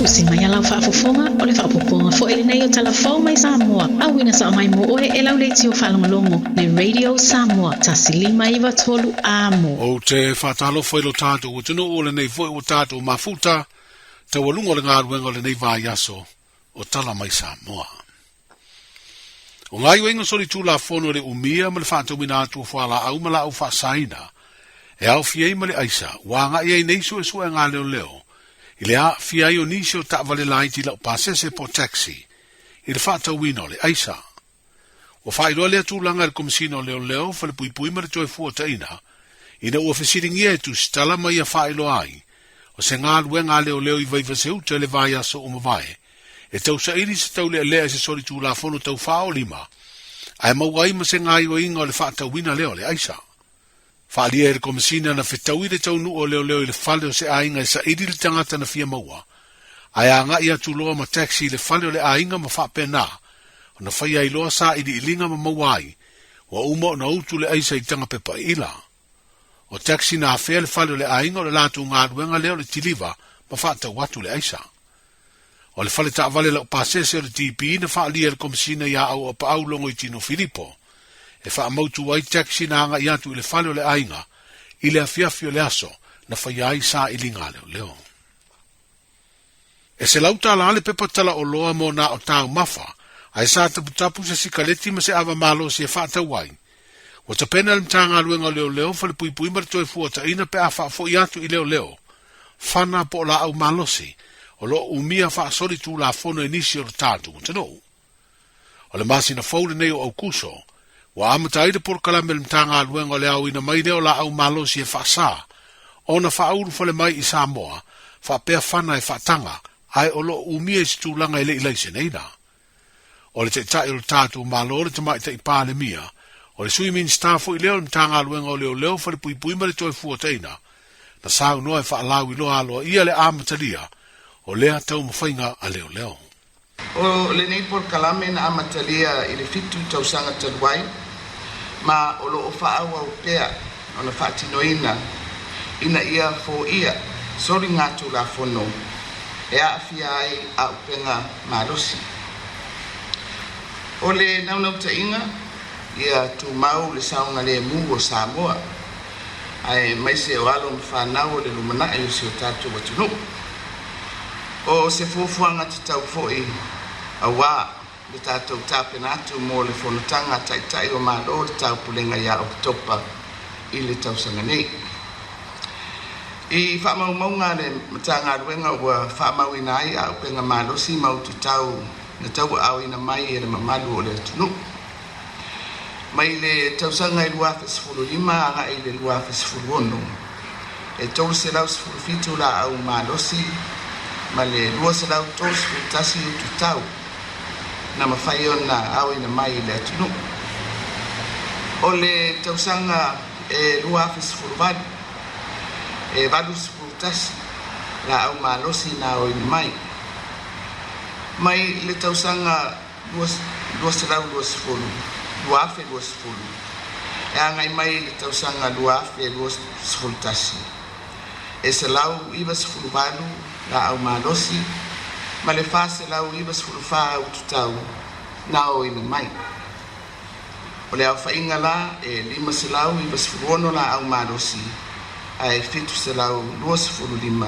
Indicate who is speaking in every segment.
Speaker 1: Usi mai a lau faafofoga, o le faaopoopoga foi lenei o Tala Fou mai Samoa, auina sao mai mo oe e lau leitio faalogologo, le Radio Samoa, 1593 Amo.
Speaker 2: Ou te faatalofa i lo tatou atunuu o lenei foi ua tatou mafuta taualuga o le galuega o lenei vaiaso o Tala Mai Samoa. O gaoioiga solitulafono i le umia ma le faatauina atu o fualaau ma laau faasaina e aofia ai ma le aisa ua agai ai nei suesuega a leoleo i le aafia ai o nisi o taavale laiti laupasese po o taxi i le faatauina o le aisa. Ua faailoa lea tulaga e le Komesina o Leoleo, Falepuipui ma le Toefuataina ina ua fesiligia e tusitala ma ia faailoa ai o se galuega a leoleo i Vaivase-uta i le vaiaso ua mavae e tausaili se taulealea i se solitulafono tau faaolima ae maua ai ma se gaoioiga o le faatauina lea o le aisa. Faaalia e le Komesina na fetaui le taunuu o leoleo i le fale o se aiga e saili le tagata na fia maua, ae agai atu loa ma taxi i le fale o le aiga ma faapena ona faia ai loa sailiiliga ma maua ai ua uma ona utu le aisa i tagapepa iila. O taxi na afea le fale o le aiga o le latou galuega lea o le tiliva ma faatau atu le aisa. O le fale taavale laupasese o le DP na faaalia e le Komesina iā Auapaau Logoitino Filipo e faamautu ai taxi na agai atu i le fale o le aiga i le afiafi o le aso na faia ai sailiga a leoleo. E $100 le pepa talaoloa mo nā o taumafa, ae sa taputapu se sikaleti ma se ava malosi e faatau ai. Ua tapena le Matagaluega o Leoleo, Falepuipui ma le Toefuataina pe a faafoi atu i leoleo, fana po o laau malosi o lo o umia faasolitulafono e nisi o le tatou atunuu. O le masina fou lenei o Aukuso, ua amata ai le polokalame a le Matagaluega o le aoina mai lea o laau malosi e faasa ona faaulufale mai i Samoa faapea fana e faataga ae o lo o umia i se tulaga e le i laiseneina. O le Taitai o le tatou Malo le Tamaitai Palemia, o le Sui Minisita foi lea o le Matagaluega o Leoleo, Falepuipui ma le Toefuataina, na saunoa e faalauiloa aloaia le amatalia o lea taumafaiga a leoleo.
Speaker 3: O lenei polokalame na amatalia i le 7 tausaga talu ai, ma o lo o faaauau pea ona faatinoina ina ia foia soligatulafono e aafia ai auupega malosi. O le naunautaiga ia tumau le saogalemu o Samoa aemaise o alo ma fanau o le lumanai o si o tatou atunuu. O se fuafuaga tatau foi auā le tatou tapena atu mo le fonotaga a Taitai o Malo o le Taupulega ia Oketopa i le tausaga nei. I faamaumauga a le Matagaluega ua faamauina ai auupega malosi ma ututau na tauaaoina mai e le mamalu o le atunuu. Mai le tausaga e 2015 agai i le 2016, e 317 laau malosi ma le 231 ututau na mafai ona aoina mai i le atunuu. O le tausaga e 2018, e 81 laau malosi na aoina mai. Mai le tausaga 220, 2020, e agai mai i le tausaga 2021, e 198 laau malosi ma le 494 ututau na aoina mai. O le aofaiga la e 596 laau malosi ae 725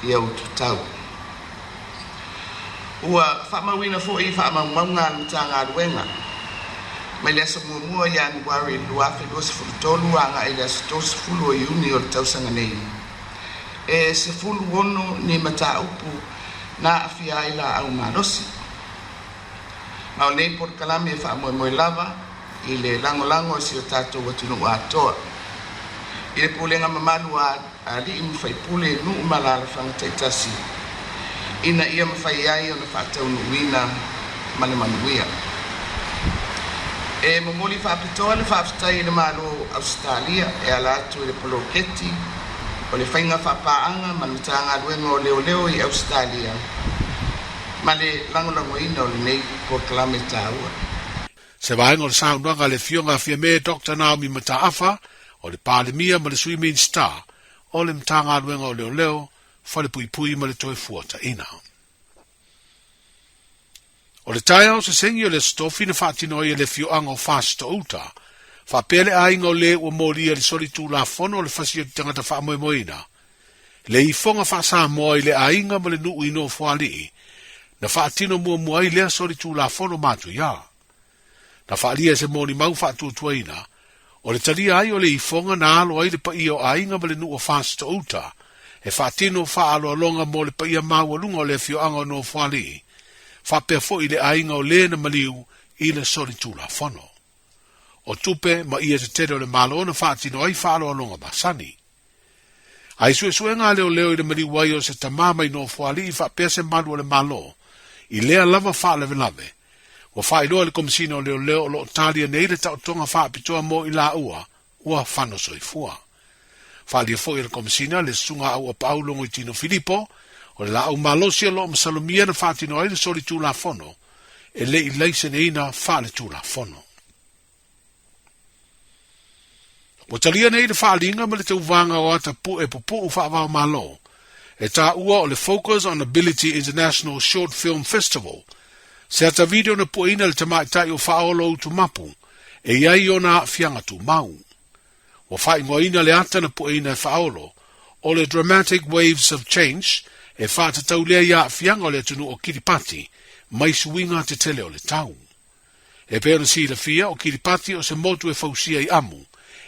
Speaker 3: ia ututau. Ua faamauina foi i faamaumauga a le Matagaluega mai le aso 1 Ianuari 2023 agai i le aso 30 o Iuni o le tausaga nei, e 16 ni mataupu na aafia ai laau malosi. Ma o lenei polokalame e faamoemoe lava i le lagolago a si o tatou atunuu atoa i le pulega mamalu a alii ma faipule, nuu ma alaalafaga taitasi ina ia mafai ai ona faataunuuina ma le manuia. E momoli faapitoa le faafetai i le Malo o Ausetalia e ala atu i le poloketi o le faiga faapaaga ma le Matagaluega o Leoleo i Ausetalia ma le lagolagoina o lenei polokalame taua.
Speaker 2: Se vaega o le saunoaga a le Afioga a Fiame Doctor Naomi Mataafa, o le Palemia ma le Sui Minisita o le Matagaluega o Leoleo, Falepuipui ma le Toefuataina. O le taeao sesegi o le Aso Tofi na faatino ai e le afioaga o Fasitoo-uta, faapea le aiga o le ua molia i le solitulafono o le fasi o le tagata faamoemoeina, le ifoga faa-Samoa i le aiga ma le nuu i Nofoalii, na faatino muamua ai lea solitulafono matuia. Na faaalia e se molimau faatuatuaina, o le talia ai o le ifoga na alo ai le paia o aiga ma le nuu o Fasitoo-uta e faatino faaaloaloga mo le paia maualuga o le afioaga o Nofoalii, faapea foi le aiga o le na maliu i le solitulafono. O tupe ma ie tetele o le Malo na faatino ai faaaloaloga masani. A i suesuega a leoleo i le maliu ai o se tama mai Nofoalii faapea se malu o le Malo i lea lava faalavelave, ua faailoa e le Komesina o Leoleo o lo o talia nei le taotoga faapitoa mo i laua ua fano soifua. Faaalia foi e le Komesina le Susuga Auapaau Logoitino Filipo, o le laau malosi o lo o masalomia na faatino ai le solitulafono e le i laiseneina faaletulafono. Ua talia nei le faaaliga ma le tauvaga o ata pu'e pupu'u faava-o-Malo e taua o le Focus on Ability International Short Film Festival, se ata video na pueina e le tamaitai o Faaolo Utumapu e i ai ona aafiaga tumau. Ua faaigoaina le ata na pueina e Faaolo o le Dramatic Waves of Change e faatatau lea i aafiaga o le atunuu o Kiripati mai suiga tetele o le tau. E pei ona silafia, o Kiripati o se motu e fausia i amu,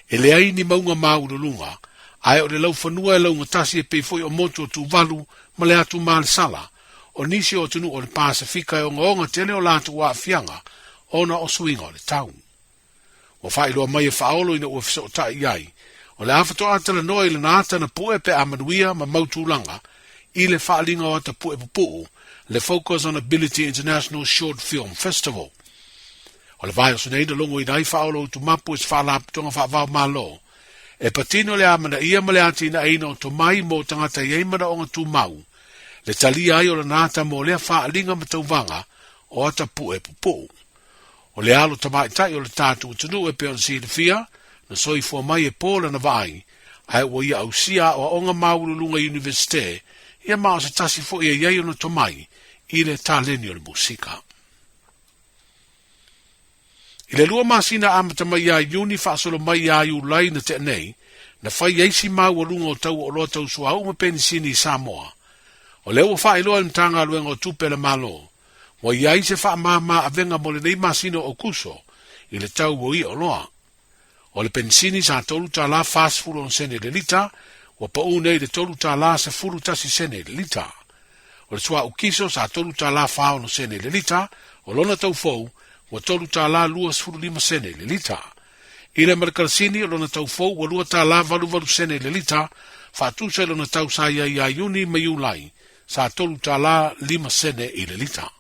Speaker 2: e leai ni mauga māululuga, ae o le laufanua e laugatasi e pei foi o motu o Tuvalu ma le atu Malesala, o nisi o atunuu o le Pasefika e ogaoga tele o latou aafiaga ona o suiga o le tau. Ua faailoa mai e Faaolo ina ua fesootai i ai, o le a faatoa talanoa i lana ata na pue pe a manuia ma mau tulaga i le faaaliga o ata pue pupuu, le Focus on Ability International Short Film Festival. O le vaiaso nei na logoina ai Faaolo Utumapu e se faalapotopotoga faava-o-Malo e patino le amanaia ma le atinaeina o tomai mo tagata e i ai manaoga tumau, le talia ai o lana ata mo lea faaaliga ma tauvaga o ata pue pupuu. O le alo tamaitai o le tatou atunuu e pei ona silafia, na soifua mai e po lana vaai, ae ua ia ausia aoaoga maualuluga i Iunivesite, ia ma o se tasi foi e i ai ona tomai i le taleni o le musika. I le 2 masina amata mai ia Iuni faasolo mai ia Iulai na tea nei, na fai ai si maualuga o tau o oloa tau suauu ma penisini i Samoa. O lea ua faailoa e le Matagaluega o Tupe a le Malo, Ua i ai se faamama avega mo lenei masina o Aokuso i le tau o ia oloa. O le penisini sa $3 46 sene i le lita, ua pau nei i le $3 11 sene i le lita. O le suauu kiso sa $3 46 sene i le lita, o lona tau fou ua $3 25 sene i le lita. I le ma le karasini, o lona tau fou ua $2 88 sene i le lita, faatusa i lona tau sa i ai ia Iuni ma Iulai, sa $3 5 sene i le lita.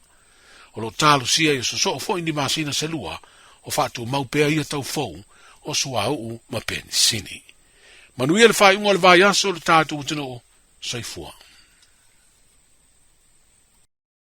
Speaker 2: O lo o talosia ia sosoo foi ni masina se lua o faatumau pea ia tau fou o suauu ma penisini. Manuia le faaiuga o le vaiaso le tatou atunuu. Soifua.